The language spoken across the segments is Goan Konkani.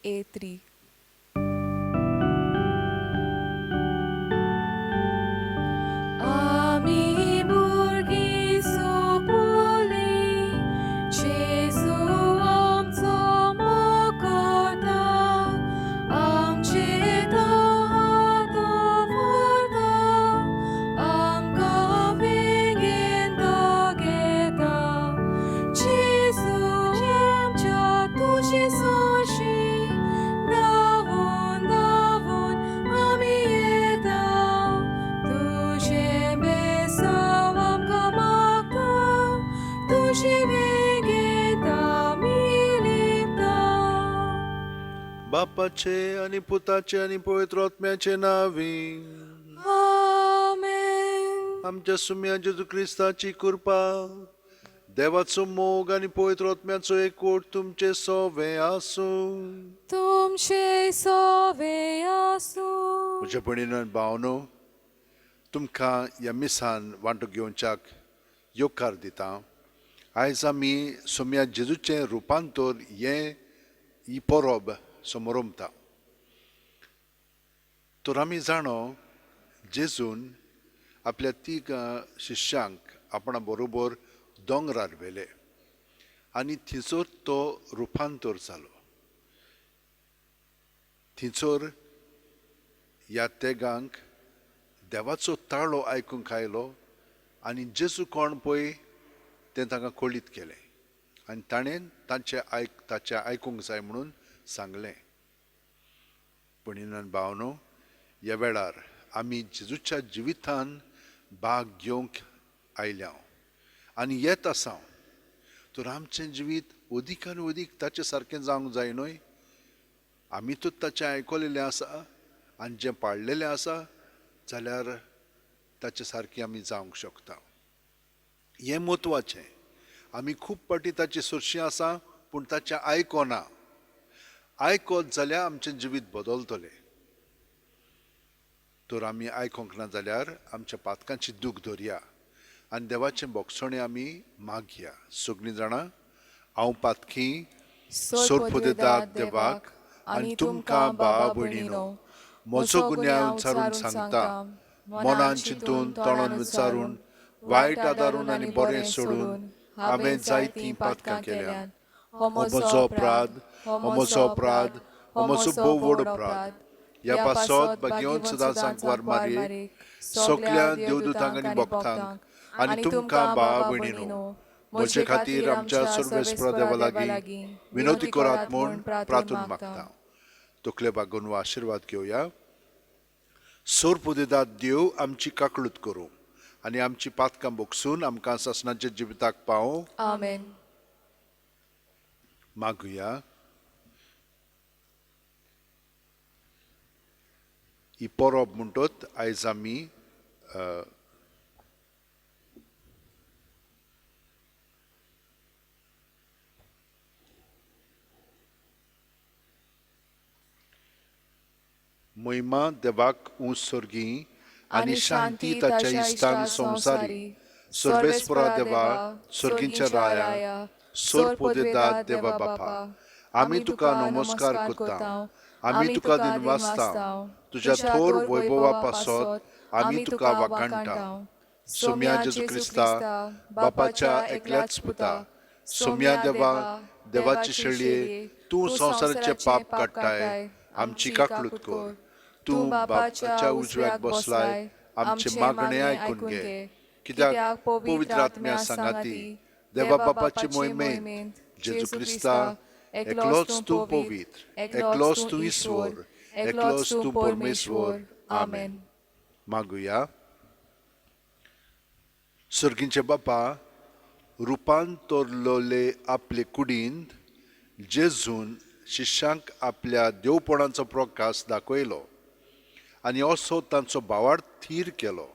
A3. आमी भुरगीं सोंपली, जेजू आमचो मोगता, आमचे तो हात दवरता, आमकां वेंगेंत घेता. जेजू आमच्या तुजे सोशी, धांवून धांवून आमी येता, तुजें बेसांव आमकां मागता, तुजे वेंगेंत आमी लिपता. बापाचे आनी पुताचे आनी पवित्र आत्म्याचे नांवी. आमेन. आमच्या सुम्या जेजू क्रिस्ताची कृपा, देवाचो मोग आनी पवित्र आत्म्याचो एकवट तुमचे सोवे आसूं. तुमचे सोवे आसूं. म्हज्या भयणीनो आनी भावनो, तुमकां ह्या मिसान वांटो घेवच्याक येवकार दिता. आयज आमी सोम्या जेजूचें रुपांतर हें ही परब समरमता. तर आमी जाणो, जेजून आपल्या तीग शिश्यांक आपणा बरोबर दोंगरार व्हेले आनी थंयसर तो रुपांतर जालो. थंयसर ह्या तेगांक देवाचो ताळो आयकूंक आयलो आनी जेजू कोण पळय तें तांकां कळीत केलें आनी ताणें तांचें आयक ताचें आयकूंक जाय म्हणून सांगलें. भयणीनो आनी भावनो, ह्या वेळार आमी जेजूच्या जिवितान भाग घेवंक आयल्या आनी येत आसा. तर आमचें जिवीत अदीक आनी अदीक ताचे सारकें जावंक जाय न्हय? आमी तर ताचें आयकलेलें आसा आनी जें पाळलेलें आसा जाल्यार ताचे सारकें आमी जावंक शकता. हें म्हत्वाचें. आमी खूब फावटी ताची सरशी आसा पूण ताचें आयकना. आयकत जाल्यार आमचें जिवीत बदलतलें. तर आमी आयकूंक ना जाल्यार आमच्या पातकांची दूख धरया आनी देवाचें भोगसणें आमी मागया. सगळीं जाणां, हांव पातकी सोरपुदेदाद देवाक आनी तुमकां भावा भयणीनो म्हजो गुन्यांव विचारून सांगता. मनान चिंतून, तोंडान विचारून, वायट आदारून आनी बरें सोडून हांवें जायतीं पातकां केल्यात. हो म्हजो अपराध, हो म्हजो अपराध, हो म्हजो भोव व्हड अपराध. ह्या पासत भाग्यवंत सदां सांकवार मारयेक, सगल्या देवदूतांक आनी भक्तांक आनी तुमकां भावा भयणीनो म्हजे खातीर आमच्या सर्वेस्परा देवा लागीं विनवती करात म्हूण प्रार्थून मागता. तकले बागोवन आशिर्वाद घेवया. सोरपुदेदाद देव आमची काकळूत करूं आनी आमची पातकां बोगसून आमकां सासणाच्या जिविताक पावों. आमेन. मागुया. ही परब म्हणटत आयज आमी महिमा देवाक ऊंच स्वर्गी आनी शांती ताच्या इश्टांक संवसारी. सर्वेस्परा देवा, स्वर्गींच्या राया, सोरपोदेदाद देवा बापा, आमी तुका नमस्कार करता, आमी तुका दिनवासता. तुज्या थोर वैभवा पासत आमी तुका वाखाणटा. सोम्या जेजू क्रिस्ता, बापाच्या एकल्याच पुता, सोम्या देवा, देवाची शेळये, तूं संवसाराचे पाप काडटाय, आमची काकळूत कर. तूं बापाच्या उजव्याक बसलाय, आमचे मागणे आयकून घे. कित्याक पवित्र आत्म्या सांगाती देवा बापाचे मोहिमेंत जेजू क्रिस्ता, एकलोच तूं पवित्र, एकलोच तूं ईश्वर, एकलोच तूं परमेश्वर. आमेन. मागुया. सर्गींचे बापा, रुपांतरलोले आपले कुडींत जेजून शिश्यांक आपल्या देवपणाचो प्रकाश दाखयलो आनी असो तांचो भावार्थ थीर केलो.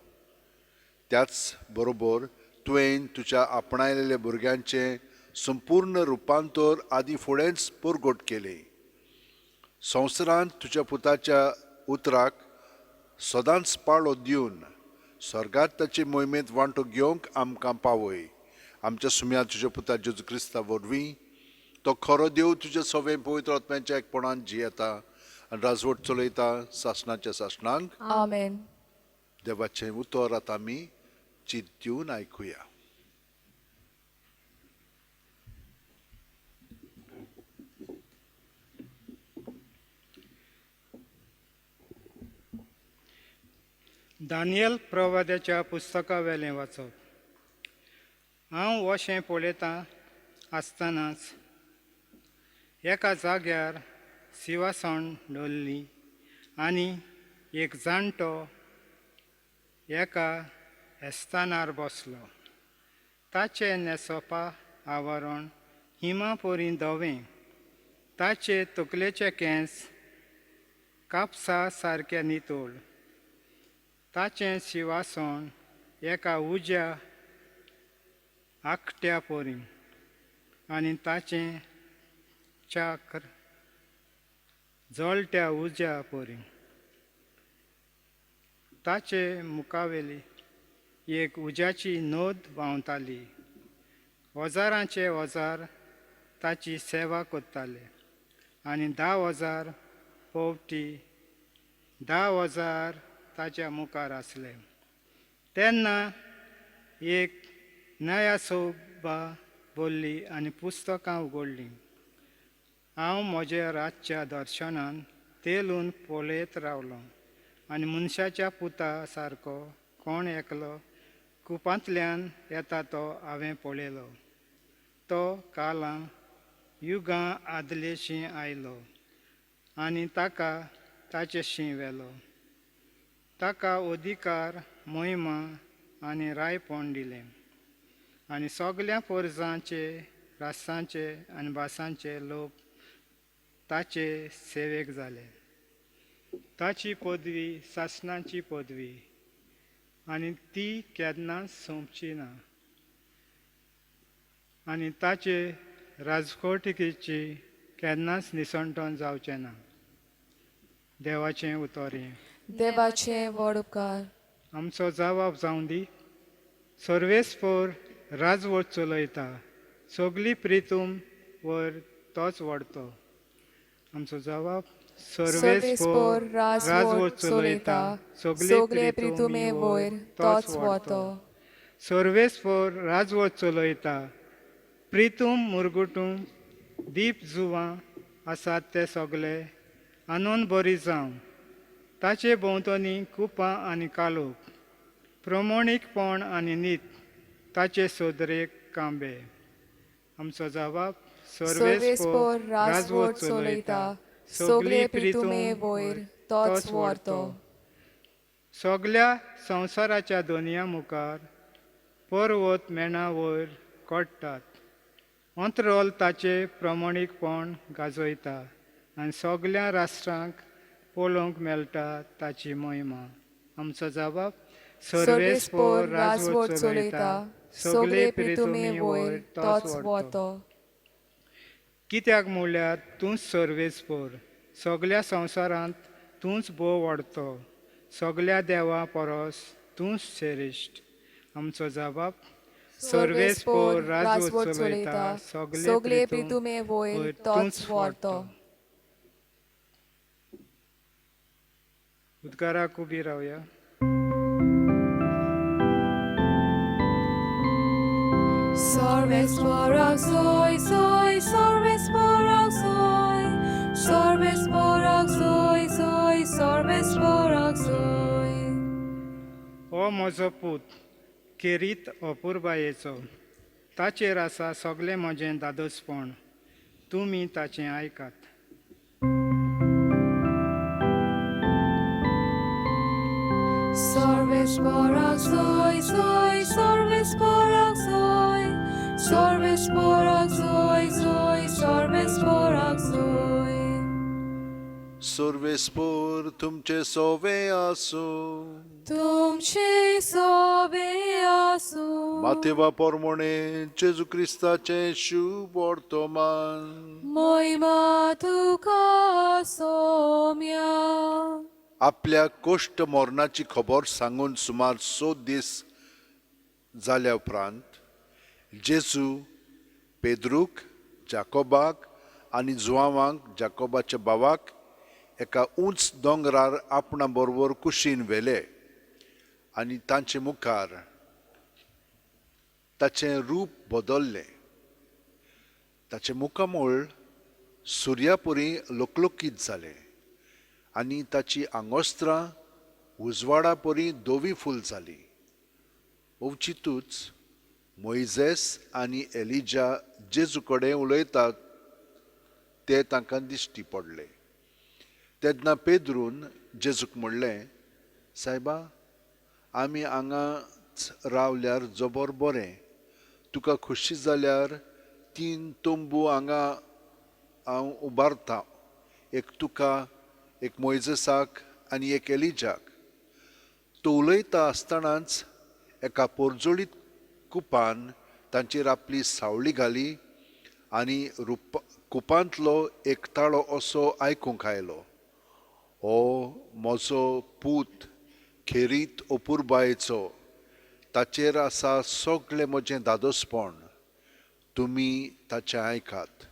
त्याच बरोबर तुवें तुज्या आपणायलेल्या भुरग्यांचें संपूर्ण रुपांतर आदी फुडेंच परगट केलें. संवसारांत तुज्या पुताच्या उतराक सदांच पाळो दिवन स्वर्गात ताचे मोहिमेंत वांटो घेवंक आमकां पावय. आमच्या सुम्या तुज्या पुता जेजू क्रिस्ता वरवीं. तो खरो देव तुज्या सवें पवित्र आत्म्याच्या एकपणान जियेता आनी राजवट चलयता सासणाच्या सासणांक. आमेन. देवाचें उतर आतां आमी चिंत दिवन आयकुया. दानियल प्रवाद्याच्या पुस्तकावेलें वाचप. हांव अशें पळयता आसतनाच एका जाग्यार शिवासण दवरली आनी एक जाणटो एका एस्तानार बसलो. ताचें न्हेसपा आवरण हिमा परी धवें, ताचे तकलेचे केंस कापसा सारके नितळ. ताचें शिवासण एका उज्या आखट्या परी आनी ताचें चाक्र जळट्या उज्या परी. ताचे मुखावेली एक उज्याची नोद व्हांवताली. हजारांचे हजार ताची सेवा करताले आनी 10,000 पोवटी 10,000 ताच्या मुखार आसले. तेन्ना एक नया सोबा बोल्ली आनी पुस्तकां उगडलीं. हांव म्हज्या रातच्या दर्शनान तेलून पळयत रावलो आनी मनशाच्या पुता सारको कोण एकलो कुपांतल्यान येता तो हांवें पळयलो. तो कालां युगां आदलेशी आयलो आनी ताका ताचेशी व्हेलो. ताका अधिकार, महिमा आनी रायपण दिलें आनी सगल्या पोरजांचे, रासांचे आनी भासांचे लोक ताचे सेवेक जाले. ताची पदवी सासणाची पदवी आनी ती केन्नाच सोंपची ना आनी ताचे राजकोटिकेची केन्नाच निसणटण जावचें ना. देवाचें उतर हें. देवाचे व्हड उपकार. आमचो जवाब जावं दी. सर्वेस्पोर राजवट चलयता, सगली प्रितूम वर तोच व्हडतो. आमचो जवाब. सर्वेस्पोर राजवट चलयता, सगले प्रितुमे वयर तोच वतो. सर्वेस्पोर राजवट चलयता, प्रितूम मुरगुटूम दीप जुवां आसात ते सगले आनंद बरी जावं. ताचे भोंवतणी कुपां आनी कालोख, प्रमाणीकपण आनी नीत ताचे सोदरेक कांबे. आमचो जवाब. सर्वेस्पोर राजवट चलयता, सगले प्रितुमे वयर तोच व्हरतो. सगल्या संवसाराच्या दोनया मुखार पर्वत मेणा वयर कडटात. अंतरोल ताचें प्रमाणीकपण गाजयता आनी सगल्या राष्ट्रांक पळोवंक मेळटा ताची महिमा. आमचो जवाब. सर्वेस्पोर राजवट चलयता, सगले प्रितुमे वयर तोच वतो. कित्याक म्हणल्यार तूंच सर्वेस्पोर, सगल्या संवसारांत तूंच भोव वाडतो, सगल्या देवा परस तूंच श्रेश्ठ. आमचो जवाब. सर्वेस्पोर राजवट चलयता, सगले प्रितुमे वयर तोच व्हरतो. उद्गाराक उबी रावया. सर्वेस्पोराक सोय सोय, सर्वेस्पोराक सोय, सर्वेस्पोराक सोय सोय, सर्वेस्पोराक सोय. हो म्हजो पूत खेरीत अपुरबायेचो, ताचेर आसा सगलें म्हजें दादोसपण, तुमी ताचें आयकात. सर्वेस्पोराक सोय सोय, सर्वेस्पोराक सोय, सर्वेस्पोराक सोय सोय, सर्वेस्पोराक सोय. सर्वेस्पोर तुमचे सोवे आसूं. तुमचे सोबे आसूं. मातेवा पोरमोणे जेजू क्रिस्ताचें शुभ वर्तमान. मोहिमा तुका सोम्या. आपल्या कोश्ट मरणाची खबर सांगून सुमार 6 दीस जाल्या उपरांत जेजू पेद्रूक, जाकोबाक आनी जुवांवांक जाकोबाच्या भावाक एका उंच दोंगरार आपणा बरोबर कुशीन व्हेले आनी तांचे मुखार ताचें रूप बदल्लें. ताचें मुखामळ सुर्यापुरी लकलकीत जालें आनी ताची आंगोस्त्रां उजवाडा परी धवी फूल जाली. अवचितूच मोयजेस आनी एलिजा जेजू कडेन उलयतात ते तांकां दिश्टी पडले. तेन्ना पेद्रून जेजूक म्हणलें, सायबा, आमी हांगाच रावल्यार जबर बरें. तुका खोशी जाल्यार 3 तंबू हांगा हांव उबारता, एक तुका, एक मोयजेसाक आनी एक एलिजाक. तो उलयता आसतनाच एका पोरजोळीत कुपान तांचेर आपली सावळी घाली आनी कुपांतलो एक ताळो असो आयकूंक आयलो, हो म्हजो पूत खेरीत अपुरबायेचो, ताचेर आसा सगळें म्हजें दादोसपण, तुमी ताचें आयकात.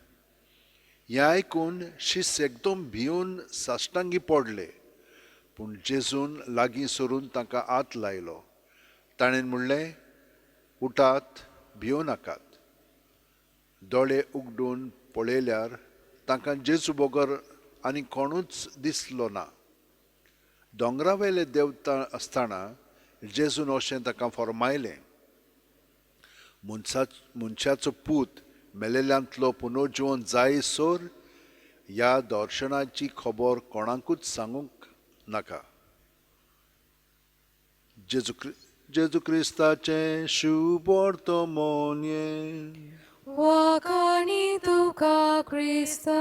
हें आयकून शिस एकदम भिवन साश्टांगी पडले. पूण जेजून लागीं सरून तांकां हात लायलो. ताणें म्हणलें, उठात, भियों नाकात. दोळे उगडून पळयल्यार तांकां जेजू बगर आनी कोणूच दिसलो ना. दोंगरावेले देवता आसतना जेजून अशें ताका फर्मायलें, मनशाचो पूत मेलेल्यांतलो पुनर्जिवन जायसर ह्या दर्शनाची खबर कोणाकूच सांगूंक नाका. जेजू क्रिस्ताचें शुभवर्तमान. वाखाणी तुका क्रिस्ता.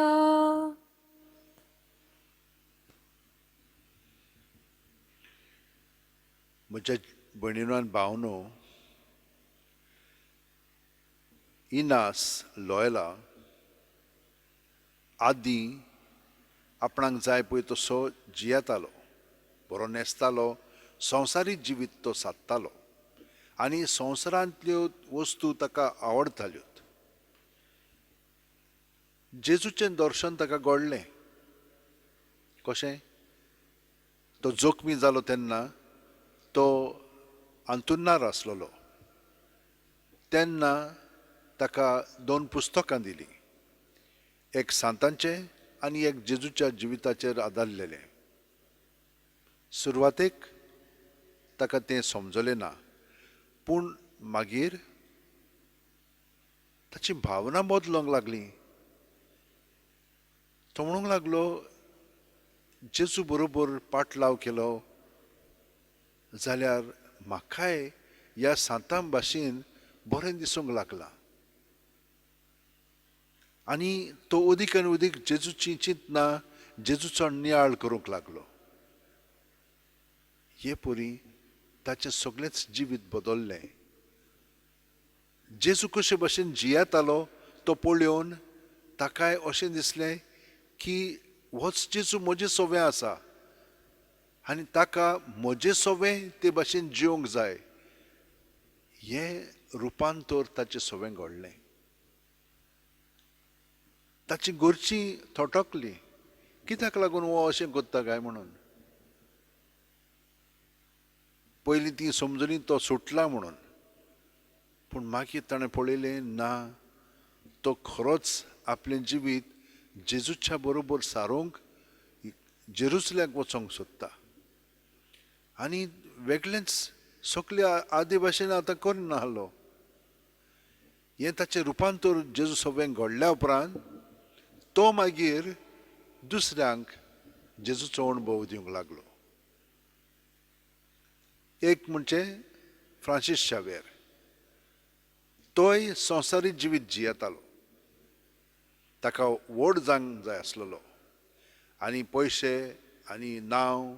म्हज्या भयणीनो आनी भावनो, इनास लोयला आदीं आपणाक जाय पळय तसो जियेतालो, बरो न्हेसतालो, संवसारीक जिवीत तो सादतालो आनी संवसारांतल्यो वस्तू ताका आवडटाल्यो. जेजूचें दर्शन ताका घडलें. कशें? तो जोखमी जालो तेन्ना तो अंतुरणार आसलेलो तेन्ना ताका 2 पुस्तकां दिलीं, एक सांतांचें आनी एक जेजूच्या जिविताचेर आदारलेलें. सुरवातेक ताका तें समजलें ना, पूण मागीर ताची भावना बदलूंक लागली. तो म्हणूंक लागलो, जेजू बरोबर पाटलाव केलो जाल्यार म्हाकाय ह्या सांतां भाशेन बरें दिसूंक लागलां. आनी तो अदीक आनी अदीक जेजूची चिंतना, जेजूचो नियाळ करूंक लागलो. हे परी ताचें सगळेंच जिवीत बदल्लें. जेजू कशे भशेन जियेतालो तो पळोवन ताकाय अशें दिसलें की होच जेजू म्हजें सोवें आसा आनी ताका म्हजें सोवें ते भाशेन जिवंक जाय. हें रुपांतर ताचें सोवें घडलें. ताची घरची थटकली, कित्याक लागून हो अशें करता काय म्हणून. पयलीं ती समजली तो सुटला म्हणून, पूण मागीर ताणें पळयलें ना, तो खरोच आपलें जिवीत जेजूच्या बरोबर सारोवंक जेरुसल्याक वचोंक सोदता आनी वेगळेंच सगळे आदी भाशेन आतां करना आहलो. हें ताचें रुपांतर जेजू सगळें घडल्या उपरांत तो मागीर दुसऱ्यांक जेजूचो अणभव दिवंक लागलो. एक म्हणजे फ्रांसीस शावेर, तोय संवसारीक जिवीत जियेतालो. ताका व्हड जावंक जाय आसलेलो आनी पयशे आनी नांव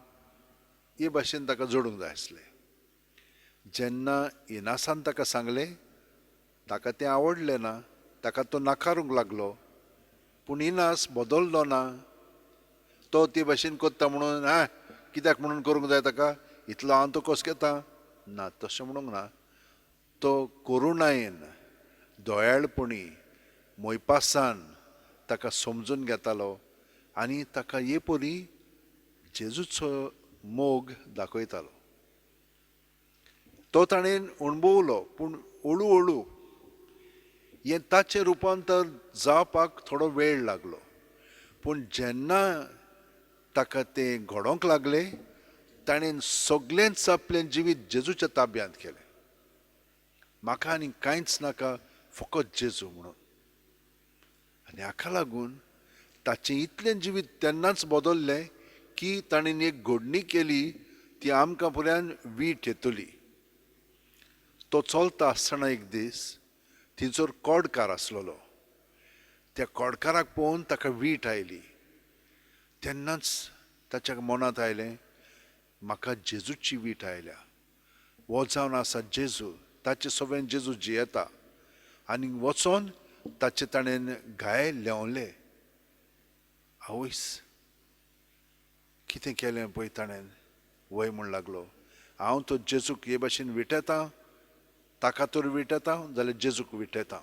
हे भाशेन ताका जोडूंक जाय आसलें. जेन्ना इनासान ताका सांगलें, ताका तें आवडलें ना, ताका तो नाकारूंक लागलो. पूण इनास बदललो ना. तो ते भाशेन करता म्हणून हा कित्याक म्हणून करूंक जाय ताका, इतलो हांव तो कसो घेता ना, तशें म्हणूंक ना. तो करुणायेन, दयाळपणी, मोयपासान ताका समजून घेतालो आनी ताका हे परी जेजूचो मोग दाखयतालो. तो ताणें अणभवलो, पूण हळू हळू हें ताचें रुपांतर जावपाक थोडो वेळ लागलो. पूण जेन्ना ताका तें घडोवंक लागलें ताणें सगळेंच आपलें जिवीत जेजूच्या ताब्यांत केलें. म्हाका आनी कांयच नाका, फकत जेजू म्हणून. आनी हाका लागून ताचें इतलें जिवीत तेन्नाच बदल्लें की ताणें एक घडणी केली ती आमकां पर्यान वीट येतली. तो चलता आसतना एक दीस थंयसर कोडकार आसलेलो. त्या कोडकाराक पळोवन ताका वीट आयली. तेन्नाच ताच्या मनांत आयलें, म्हाका जेजूची वीट आयल्या. हो जावन आसा जेजू, ताचे सगळें जेजू जियेता. आनी वचोन ताचे ताणें घाये लेवले. आवयस, कितें केलें पळय ताणें. वय म्हूण लागलो, हांव तो जेजूक हे भाशेन विटेता, ताका तर विटेता जाल्यार जेजूक विटेता.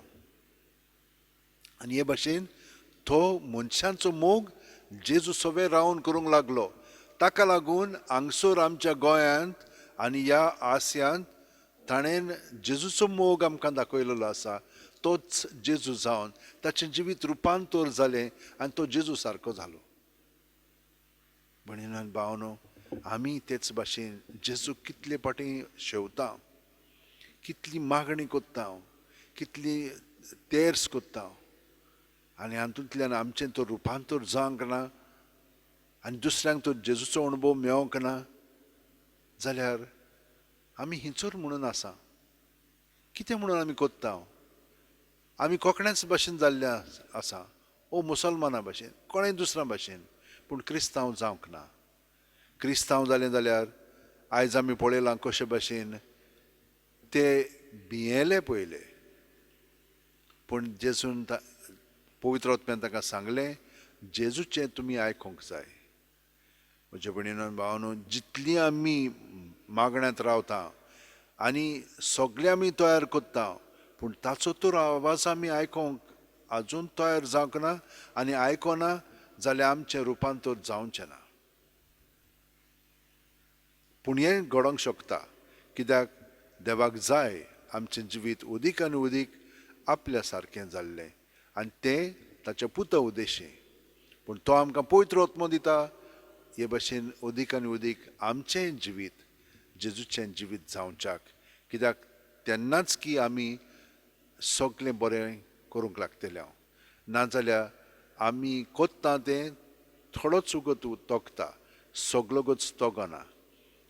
आनी हे भाशेन तो मनशांचो मोग जेजू सगळें रावन करूंक लागलो. ताका लागून हांगसर आमच्या गोंयांत आनी ह्या आसियांत ताणें जेजूचो मोग आमकां दाखयलेलो आसा. तोच जेजू जावन ताचें जिवीत रुपांतर जालें आनी तो जेजू सारको जालो. भयणीन भावनो, आमी तेच भाशेन जेजू कितले फावटी शेवता, कितली मागणी करता, कितली तेर्स करता आनी हातूंतल्यान आमचें तो रुपांतर जावंक ना आनी दुसऱ्यांक तो जेजूचो अणभव मेळोंक ना जाल्यार आमी हिंचोर म्हणून आसा. कितें म्हणून आमी कोत्ता? आमी कोंकण्याच भाशेन जाल्ले आसा, ओ मुसलमाना भाशेन, कोणें दुसऱ्या भाशेन, पूण क्रिस्तांव जावंक ना. क्रिस्तांव जालें जाल्यार आयज आमी पळयलां कशे भाशेन ते भियेले पयले, पूण जेजून पवित्र आत्म्यान तांकां सांगलें, जेजूचें तुमी आयकूंक जाय. म्हज्या भयणीनो भावानो, जितली आमी मागण्यांत रावता आनी सगळें आमी तयार करता, पूण ताचो तर आवाज आमी आयकूंक आजून तयार जावंक ना आनी आयकना जाल्यार आमचें रुपांतर जावचें ना. पूण हें घडोवंक शकता, कित्याक देवाक जाय आमचें जिवीत उदीक आनी उदीक आपल्या सारकें जाल्लें आनी तें ताच्या पुता उद्देशी. पूण तो आमकां पवित्र आत्मो दिता. हे भाशेन अदीक आनी अदीक आमचें जिवीत जेजूचें जिवीत जावच्याक, कित्याक तेन्नाच की आमी सगळें बरें करूंक लागतले. हांव नाजाल्यार आमी कोत्ता तें थोडोच उगत तोगता, सगळोच तोगना.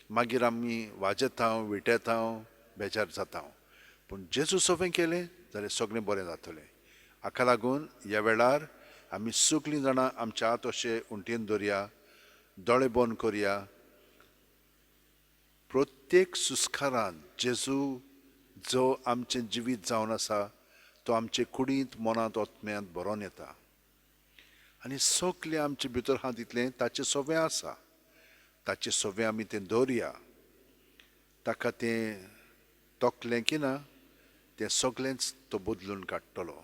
मागीर आमी वाजेता, विटेता, बेजार जाता. पूण जेजू सगळें केलें जाल्यार सगळें बरें जातलें. हाका लागून ह्या वेळार आमी सगळीं जाणां आमच्या हात अशे उंटयेन दवरया, दोळे बंद करया. प्रत्येक सुस्कारान जेजू जो आमचें जिवीत जावन आसा तो आमचे कुडींत, मनांत, आत्म्यांत भरोन येता आनी सगळें आमचे भितर आहा तितलें ताचें सगळें आसा. ताचें सगळें आमी तें दवरया. ताका तें तोकलें की ना तें सगळेंच तो बदलून काडटलो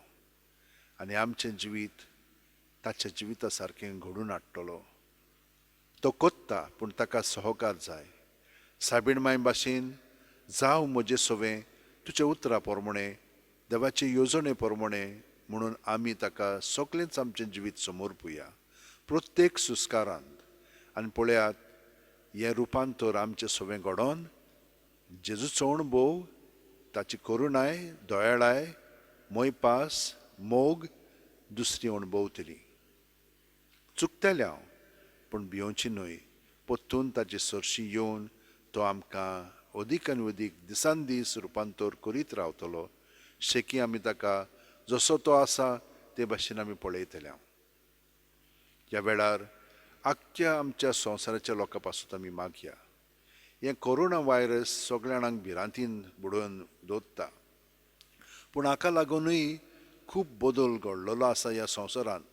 आनी आमचें जिवीत ताच्या जिविता सारकें घडून हाडटलो. तो कोत्ता, पूण ताका सहकार जाय. सायबीण माय भाशेन जावं म्हजें सवें तुज्या उतरा प्रमाणें, देवाचे येवजणे प्रमाणें म्हणून आमी ताका सगळेंच आमचें जिवीत समर्पुया प्रत्येक सुस्कारांत. आनी पळयात हें रुपांतर आमचें सवें घडोवन जेजूचो अणभव, ताची करुणाय, दयाळाय, मोयपास, मोग दुसरी अणभवतली. चुकतलें हांव, पूण भियोवची न्हय. परतून ताचे सरशी येवन तो आमकां अदीक आनी अदीक दिसान दीस रुपांतर करीत रावतलो. शेकी आमी ताका जसो तो आसा ते भाशेन आमी पळयतले. हांव ह्या वेळार आख्ख्या आमच्या संवसाराच्या लोकां पासून आमी मागया. हें कोरोना व्हायरस सगळ्या जाणांक भिरांतीन बुडोवन दवरता, पूण हाका लागुनूय खूब बदल घडलेलो आसा ह्या संवसारांत.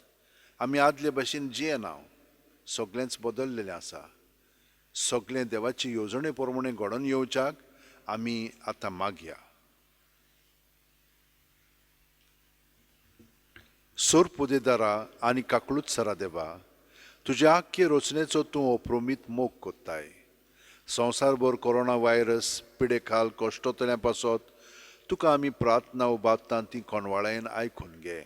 आमी आदले भाशेन जियेना, सगळेंच बदल्लेलें आसा. सगळें देवाची येवजणे प्रमाणे घडोवन येवच्याक आमी आतां मागया. सोरपुदेदारा आनी काकळूत सरा देवा, तुज्या आख्खे रचनेचो तूं अप्रोमीत मोग कोत्ताय. संवसारभर कोरोना व्हायरस पिडेखाल कश्टतल्या पासत तुका आमी प्रार्थना उबारता ती कोणवाळायेन आयकून घे.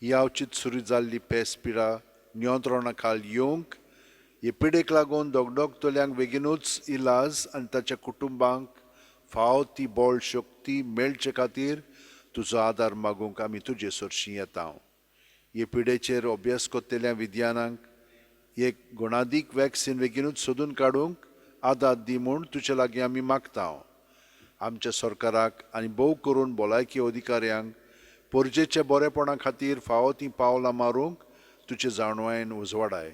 ही अवचीत सुरू जाल्ली पेस पिडा नियंत्रणा खाल येवंक, हे पिडेक लागून दगदगतल्यांक बेगीनूच इलाज आनी ताच्या कुटुंबांक फाव ती बळ शक्ती मेळचे खातीर तुजो आदार मागूंक आमी तुजे सरशीं येता. हे पिडेचेर अभ्यास करतल्या विज्ञानांक एक गुणादीक वॅक्सिन बेगीनूच सोदून काडूंक आदार दी म्हूण तुजे लागीं आमी मागता. आमच्या सरकाराक आनी भोव करून भलायकी अधिकाऱ्यांक परजेच्या बरेपणा खातीर फावो तीं पावलां मारूंक तुजे जाणवायेन उजवाडाय.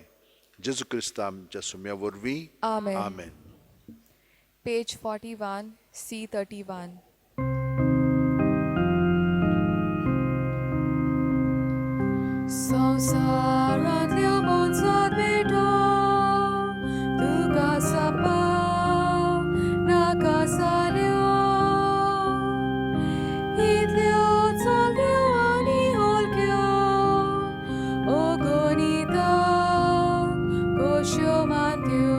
जेजू क्रिस्ता आमच्या सुम्या वरवीं. आमेन. आमेन. Page 41, C31. संवसारांतल्या मनशात भेटो तुका सापा नाका जाल्यो, इतल्यो चलयो आनी हलक्यो अगणित कश्यो मानत्यो.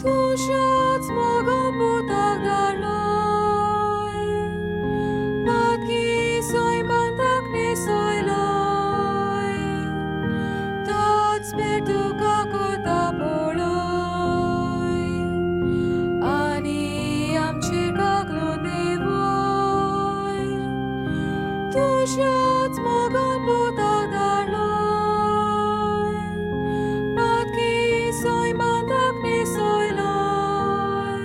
तुज्याच मोगान पुताक धाडलोय, पातकी सैमान ताक न्हेसयलोय, तोच भेट तुका करता पळय आनी आमचेर काकलो देवय. तुज्याच मोगान पुताक धाडलोय, पातकी सैमान ताक न्हेसयलोय,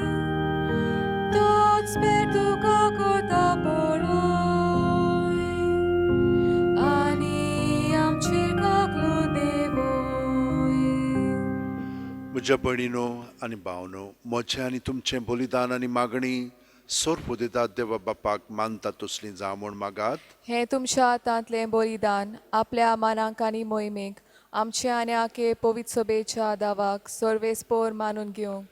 तोच भेट तुका करता पळय आनी आमचेर काकलो देवय. म्हज्या भयणीनो आनी भावनो, म्हजें आनी तुमचें बलिदान आनी मागणी सोरपुदेतात देवा बापाक मानता तसलीं जावं म्हूण मागात. हें तुमच्या हातांतलें बलिदान आपल्या मानांक आनी मोहिमेक आमचे आनी आखे पवित्र सभेच्या दावाक सर्वेस्पोर मानून घेवंक.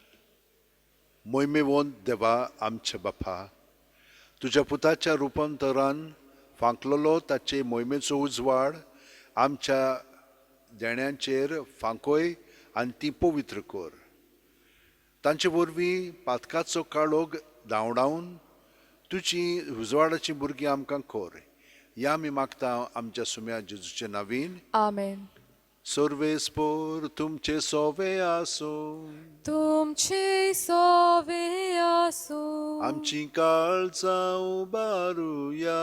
मोहिमेवंत देवा आमच्या बापा, तुज्या पुताच्या रुपांतरान फांकलेलो ताचे मोहिमेचो उजवाड आमच्या देण्यांचेर फांकोय आनी ती पवित्र कर. तांचे वरवीं पातकाचो काळोख धांवडावन तुजी उजवाडाचीं भुरगीं आमकां कर. ह्या आमी मागता आमच्या सुम्या जेजूचे नावीन. आमेन. सर्वेस्पोर तुमचे सोवे आसूं. तुमचे सोवे आसूं. आमची काळजां उबारुया.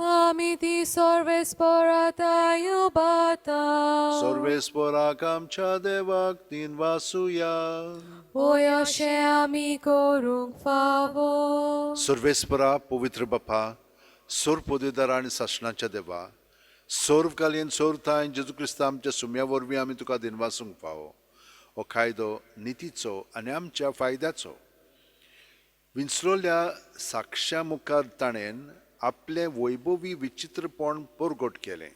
आमी ती सर्वेस्पोराताय उबारता. सर्वेस्पोराक आमच्या देवाक तीन वासुया. होय, अशें आमी करूंक फावो. सर्वेस्परा, पवित्र बापा, सोर पदवीदार आनी सासणाच्या देवा, सर्वकालीन सोरताय जेजू क्रिस्ता आमच्या सुम्या वरवीं आमी तुका दिनवासूंक फावो. हो कायदो नितीचो आनी आमच्या फायद्याचो. विंचलोल्या साक्षां मुखार ताणें आपलें वैभवी विचित्रपण परगट केलें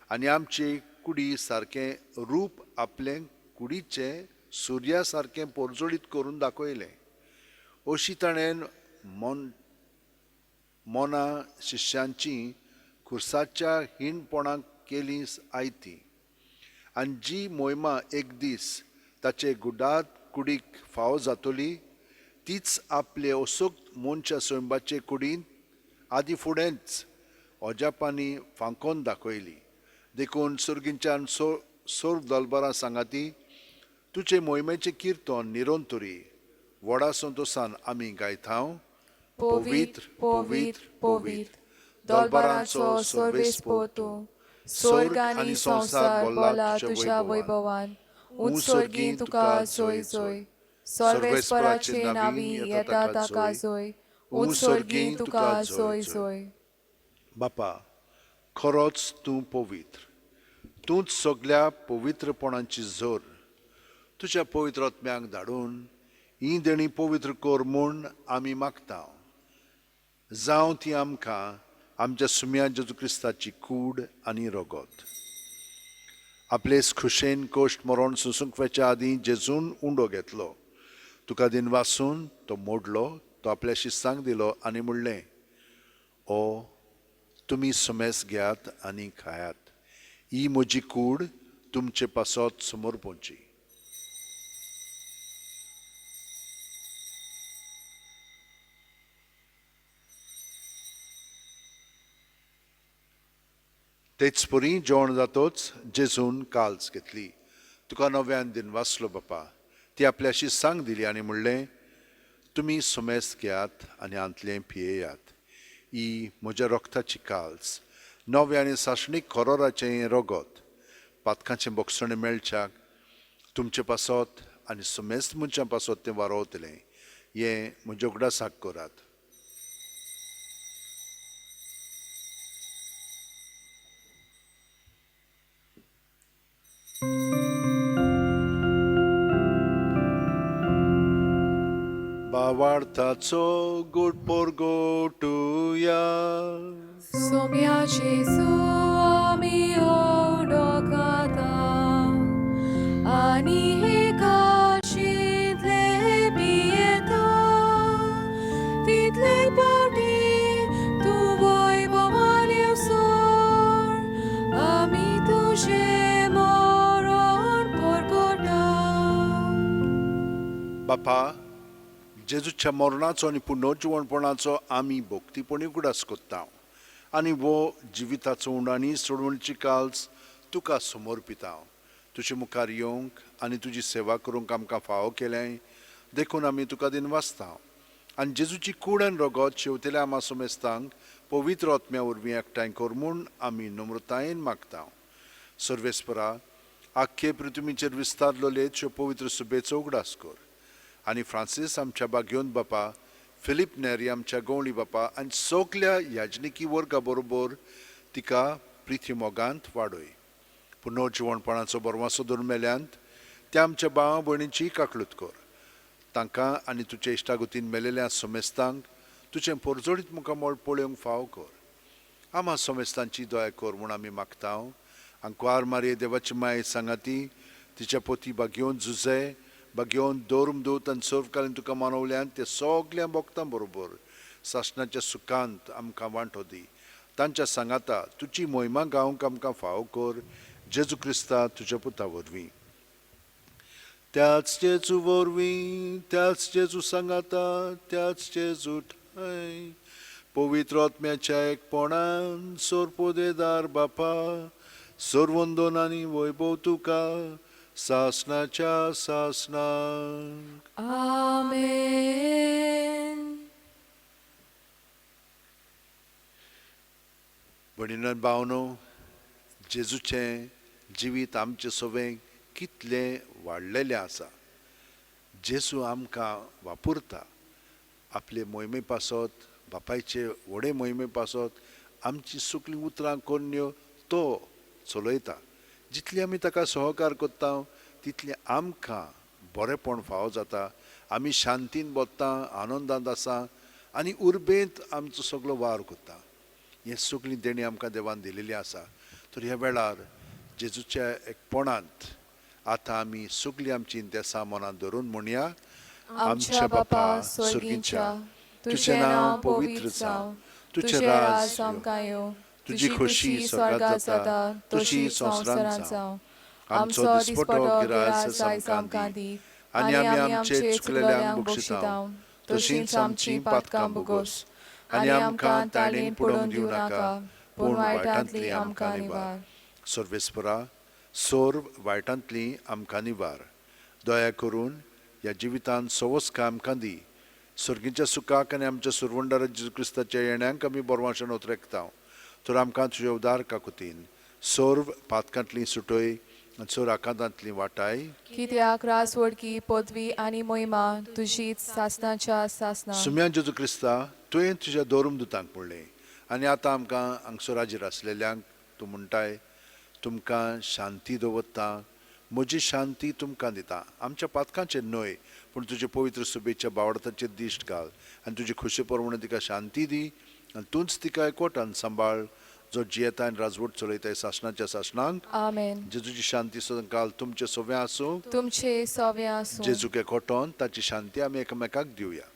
आनी आमचे कुडी सारकें रूप आपलें कुडीचें सुर्या सारकें परजळीत करून दाखयलें. अशी ताणें मन मोना शिश्यांची खुर्साच्या हीणपणाक केली आयती आनी जी मोहिमा एक दीस ताचे गुडात कुडीक फावो जातली तीच आपले असोक्त मनशा सैंबाचे कुडींत आदी फुडेंच अजापांनी फांकोन दाखयली. देखून सर्गींच्यान सो सोर्ग दलबरां सांगाती तुजे मोहिमेचें किर्तन निरंतरी व्हडा संतोसान आमी गायता. पवित्र, पवित्र, पवित्र, दोलबारांचो सर्वेस्पोर तूं, स्वर्ग आनी संवसार भरला तुज्या वैभवान. उंच सर्गीं तुका जोय जोय, सर्वेस्पराचे नावी येता ताका जोय, उंच सर्गीं तुका जोय जोय. बापा, खरोच तूं पवित्र, तूंच सगल्या पवित्रपणाची जोर. तुज्या पवित्र आत्म्याक धाडून ही देणी पवित्र कर म्हूण आमी मागता. जावं ती आमकां आमच्या सुम्या जेजू क्रिस्ताची कूड आनी रगत. आपले खुशेन कोश्ट मरण सोंसूंक वचच्या आदीं जेजून उंडो घेतलो, तुका दिन वासून तो मोडलो, तो आपल्या शिस्तांक दिलो आनी म्हणलें, ओ तुमी समेस घेयात आनी खायात. ही म्हजी कूड तुमचे पासत समोर पोवची. तेच परी जेवण जातोच जेजून काल्स घेतली, तुका नव्यान दिन वाचलो बापा, ती आपल्याशी सांग दिली आनी म्हणलें, तुमी सुमेस्त घेयात आनी हांतलें पियेयात. ही म्हज्या रक्ताची काल्स, नवें आनी सासणीक खरोराचें हें रगत, पातकांचें बोगसणें मेळच्याक तुमचे पासत आनी सुमेस्त मनशां पासत तें वारोवतलें. हें म्हज्या उगडासाक करात. बावार्थाचो गोड पोरगोटुया. सोम्या जेजू आमी ओडोकाता आनी हे काशींतले पियेता तितले पावटी तूं वैभवान येवसर आमी तुजें मरण परगटा. बापा, जेजूच्या मरणाचो आनी पुनर्जिवणपणाचो आमी भक्तीपणी उगडास कोत्ता आनी वो जिविताचो उणाणी सोडवणची काल्स तुका समर्पिता. तुजे मुखार येवंक आनी तुजी सेवा करूंक आमकां फावो केलें देखून आमी तुका दिनवासता आनी जेजूची कूड आनी रगत शेवतेल्या आमा समेस्तांक पवित्र आत्म्या वरवीं एकठांय कर म्हूण आमी नम्रतायेन मागता. सर्वेस्परा, आख्खे पृथ्वीचेर विस्तारलेले त्यो पवित्र सुबेचो उगडास कर आनी फ्रांसीस आमच्या बागयोन बापा, फिलीप नेरी आमच्या गवळी बापा आनी सगल्या याजनिकी वर्गा बरोबर तिका प्रिती मोगांत वाडय. पुनर्जिवणपणाचो बरवासो धरून मेल्यांत त्या आमच्या भावा भयणीची काकळूत कर. तांकां आनी तुजे इश्टागतीन मेलेल्या समेस्तांक तुजें परजोडीत मुखामळ पळोवंक फावो कर. आमा समेस्तांची दया कर म्हूण आमी मागता. आंकवार मारये देवाची माय सांगाती तिच्या पोती बागयोवन जुजे बागयोवन दौर्म दूत आनी सर्वकालीन तुका मानवल्यान ते सगल्या भोगतां बरोबर सासणाच्या सुखांत आमकां वांटो दी. तांच्या सांगाता तुजी मोहिमा गावंक आमकां फावो कर, जेजू क्रिस्ता तुज्या पुता वरवीं. त्याच जेजू वरवीं, त्याच जेजू सांगाता, त्याच जेजू ठांय पवित्र आत्म्याच्या एकपणान सोरपोदेदार बापा, सर्वंदोन आनी वैभव तुका सासणाच्या सासणाक. आमेन. भयणीनो भावनो, जेजूचें जिवीत आमचें सवें कितलें वाडलेलें आसा. जेजू आमकां वापरता आपले मोहिमे पासत, बापायचे व्हडे मोहिमे पासत. आमची सगळीं उतरां कोन्न्यो तो चलयता. जितली आमी ताका सहकार करता तितलें आमकां बरेंपण फावो जाता. आमी शांतीन बसता, आनंदांत आसा आनी उर्बेंत आमचो सगलो वावर करता. हें सगळीं देणी आमकां देवान दिलेली आसा. तर ह्या वेळार जेजूच्या एकपणांत आतां आमी सगळीं आमची देसां मनांत धरून म्हणया. आमच्या बापा स्वर्गींच्या, तुजें नांव पवित्र जावं, तुजें राज आमकां येवं, तुजी खोशी स्वर्गात जाता तशी संवसारांत जावं. आमचो दिसपटो गिरास आयज आमकां दी आनी आमी आमचे चुकलेल्यांक बक्षितांव तशींच आमचीं पातकां भोगोस आनी आमकां ताणें पडोवन दिवं नाका, पूण वायटांतली आमकां निवार. सर्वेस्परा, सोर वायटांतली आमकां निवार. दया करून ह्या जिवितांत सवस्का आमकां दी. सर्गीच्या सुखाक आनी आमच्या सुरवंडार जेजू क्रिस्ताच्या येण्यांक आमी बरवाशण उतरेकता. तर आमकां तुज्या उदार काकुतीन सर्व पातकांतली सुटय आनी सोर आकांतांतली वाटाय. कित्याक राजवडकी पदवी आनी मोहिमा तुजीच सासणाच्या सासणा. सुम्या जेजू क्रिस्ता, तुवें तुज्या दोरूम दुतांक म्हणलें आनी आतां आमकां हांगसर हाजीर आसलेल्यांक तूं म्हणटाय, तुमकां शांती दवरता, म्हजी शांती तुमकां दिता. आमच्या पातकांचेर न्हय पूण तुजे पवित्र सुबेच्या बावडताचेर दिश्ट घाल आनी तुजी खोशी प्रमाणे तिका शांती दी आनी तूंच तिका एकवटान सांबाळ, जो जियेता आनी राजवट चलयताय सासणाच्या सासणांक. आमेन. जेजूची शांती सदांकाल तुमचे सोव्या आसूं. तुमचे सोवे आसूं. जेजूक एकवटोन ताची शांती आमी एकामेकाक दिवया.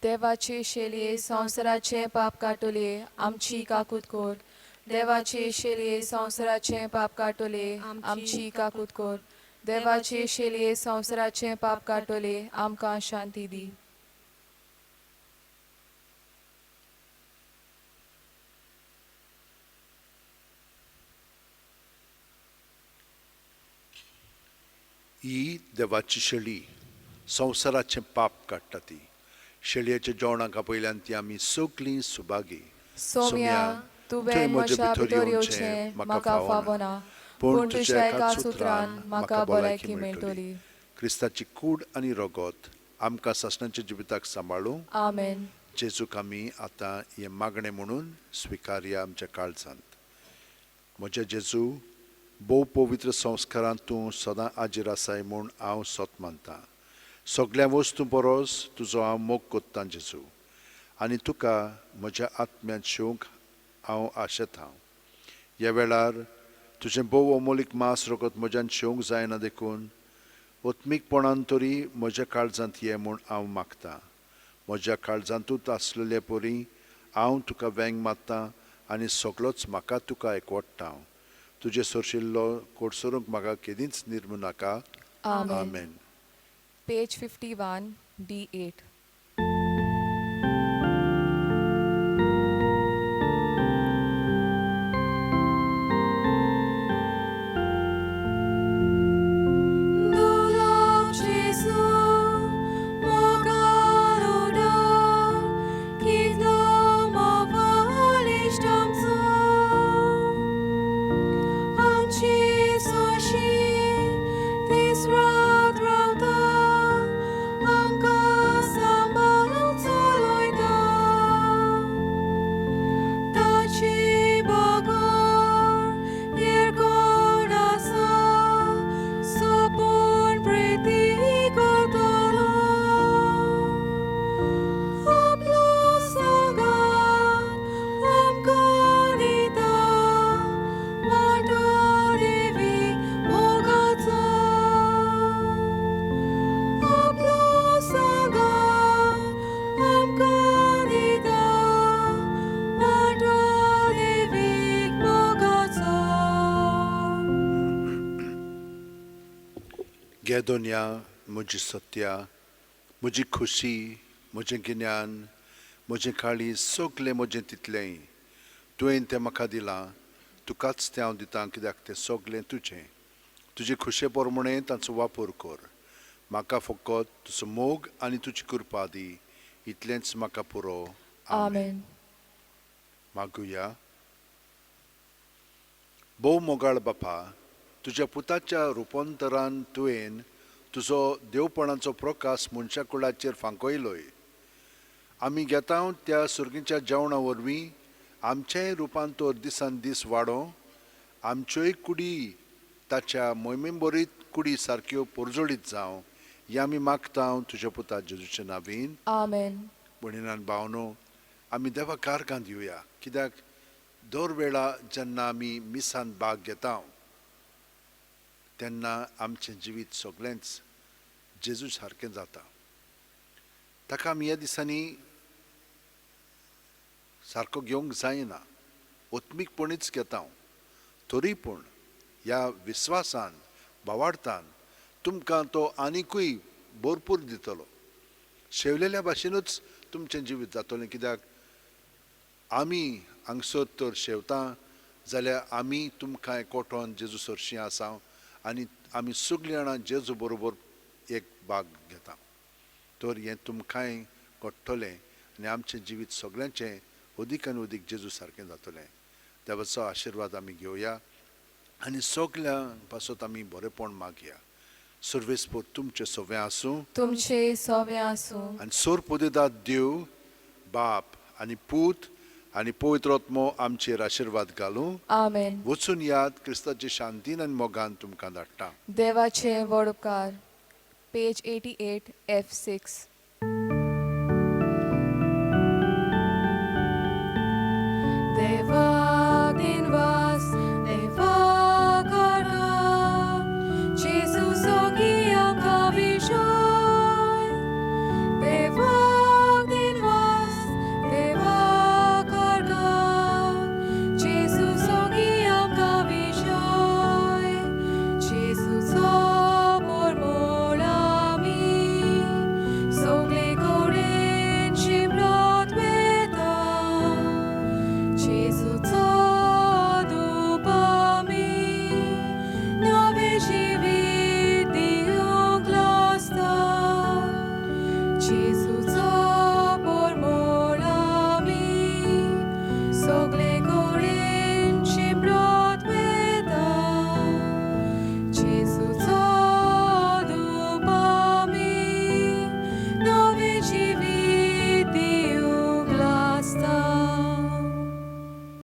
देवाचे शेलये संवसाराचें पाप काटोले आमची काकूत कोर. देवाचे शेलये संवसाराचें पाप काटोले आमची काकूत कोर. देवाचे शेलये संवसाराचें पाप काटोले आमकां शांती दी. ही देवाची शेळी संवसाराचें पाप काडटा ती. शेळयेच्या जेवणाक आपयल्यान ती आमी सगळीं सुभागी. सोम्या, तुवें म्हज्या भितर येवचें म्हाका फावना, पूण तुज्या एकाच उतरान म्हाका भलायकी मेळटली. क्रिस्ताची कूड आनी रगत आमकां सासणाच्या जिविताक सांबाळूं. आमेन. जेजूक आमी आतां हें मागणें म्हणून स्विकारया आमच्या काळजांत. म्हज्या जेजू, भोव पवित्र संस्कारांत तूं सदां आजीर आसाय म्हूण हांव सत मानतां. सगळ्या वस्तूं परस तुजो हांव मोग कोत्तां जेजू, आनी तुका म्हज्या आत्म्यांत शेवंक हांव आशेतां. ह्या वेळार तुजें भोव अमोलीक मांस रगत म्हज्यान शेवंक जायना देखून आत्मीकपणान तरी म्हज्या काळजांत ये म्हूण हांव मागतां. म्हज्या काळजांतूच आसलेले परी हांव तुका वेंग मारतां आनी सगळोच म्हाका तुका एकवटता. तुजे सरशिल्लो कोडसरूंक म्हाका केदींच निर्मू नाका. आमेन. आमेन. Page 51, D8. Dulok Jesu, mogalodon, kitlo movalishtamso. Amchi soshi, this rad rauta, amka sambal soloida. Tachi bagor, yergonasa, sopon preti kotolo. Aplo sangat, amkanita, wato devi mogatso. Aplo sangat, amkanita, wato devi mogatso. घे दोनया म्हजी सत्या, म्हजी खुशी, म्हजें गिन्यान, म्हजें काळीज, सगलें म्हजें तितलेंय तुवें तें म्हाका दिलां. तुकाच तें हांव दितां, कित्याक तें सगलें तुजें. तुजे खुशे प्रमाणें तांचो वापर कर. म्हाका फकत तुजो मोग आनी तुजी कृपा दी, इतलेंच म्हाका पुरो. आमेन. मागुया. भोव मोगाळ बापा, तुज्या पुताच्या रुपांतरान तुवें तुजो देवपणाचो प्रकाश मनशा कुळाचेर फांकयलोय. आमी घेता त्या सुर्गीच्या जेवणा वरवीं आमचेंय रुपांतर दिसान दीस वाडों, आमच्योय कुडी ताच्या मोहिमेबरीत कुडी सारक्यो परजळीत जावं, हें आमी मागता तुज्या पुता जेजूच्या नावीन. आमेन. भयणीन भावनो, आमी देवाक कारकां दिवया, कित्याक दर वेळा जेन्ना आमी मिसान भाग घेता तेन्ना आमचें जिवीत सगळेंच जेजू सारकें जाता. ताका आमी ह्या दिसांनी सारको घेवंक जायना, आत्मीकपणीच घेता. तरी पूण ह्या विस्वासान भावार्थान तुमकां तो आनिकूय भरपूर दितलो. शेवलेल्या भाशेनूच तुमचें जिवीत जातलें, कित्याक आमी हांगसर तर शेवता जाल्यार आमी तुमकां एकवटोन जेजू सरशीं आसा आनी आमी सगळीं जाणां जेजू बरोबर एक भाग घेता. तर हें तुमकांय घडटलें आनी आमचें जिवीत सगळ्यांचें अदीक आनी अदीक जेजू सारकें जातलें. देवाचो आशिर्वाद आमी घेवया आनी सगळ्यां पासत आमी बरेंपण मागया. सर्वेस्पोर तुमचें सवें आसूं. तुमचे सवें आसूं. आनी सोर पुदेदाद देव बाप आनी पूत आनी पवित्र आत्मो आमचेर आशिर्वाद घालूं. आमेन. वचून याद क्रिस्ताचे शांतीन आनी मोगान तुमकां धाडटा. देवाचे व्हड उपकार. Page 88, F6.